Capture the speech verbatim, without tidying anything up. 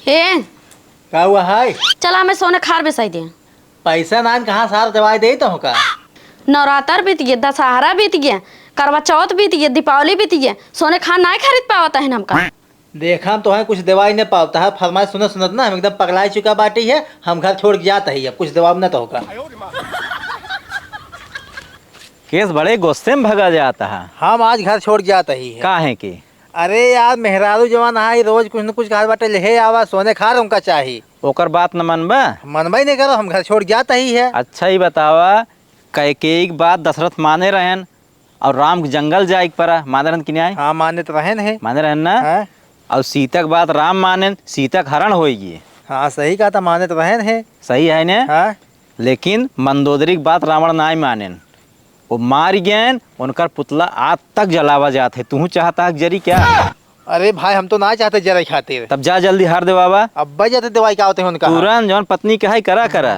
ए, का हुआ है? चला, हमें सोने खार बेसाई दे। पैसा नान कहाँ सार दवाई दे तो का? नवरात्र बीत गए, दशहरा बीत गए, करवा चौथ बीत गए, दीपावली बीत गए, सोने खार नाय खरीद पावत है हमका। देखा, हम तोहैं कुछ देवाई न पावत है, फरमाइश सुनत सुनत ना हम एकदम पगलाइ चुका बाटी है। हम घर छोड़ के जात ही, अब कुछ देवाब न तो होगा। केस बड़े गुस्से में भगा जात है। हम आज घर छोड़ के जात ही है। काहे के? अरे यार, मेहरारू जवान है, रोज कुछ न कुछ कहा बाटे, लेहे आवा, सोने खार उनका चाही। ओकर बात न मनबा? मनबा ही नहीं करो, हम घर छोड़ के जात ही है। अच्छा, ही बतावा, कैकेयी के बात दशरथ माने रहन, और राम के जंगल जाए के परा, माने रहन कि नहीं? हाँ, माने तो रहन है। माने रहन ना? हाँ। और सीता के बात राम मानेन, सीता के हरण होई गए। हाँ, सही कहा था, माने तो रहन है। सही है ने? हाँ। लेकिन मंदोदरी के बात रावण नाय मानेन, वो मार गएन, उनकर पुतला आज तक जलावा जात है। तू चाहता है कि जरी क्या? अरे भाई, हम तो ना चाहते जरे खातिर। तब जा जल्दी हार देवावा। अब्बा जाते दवाई का होते हैं उनका। तुरंत जौन पत्नी कहे करा करा।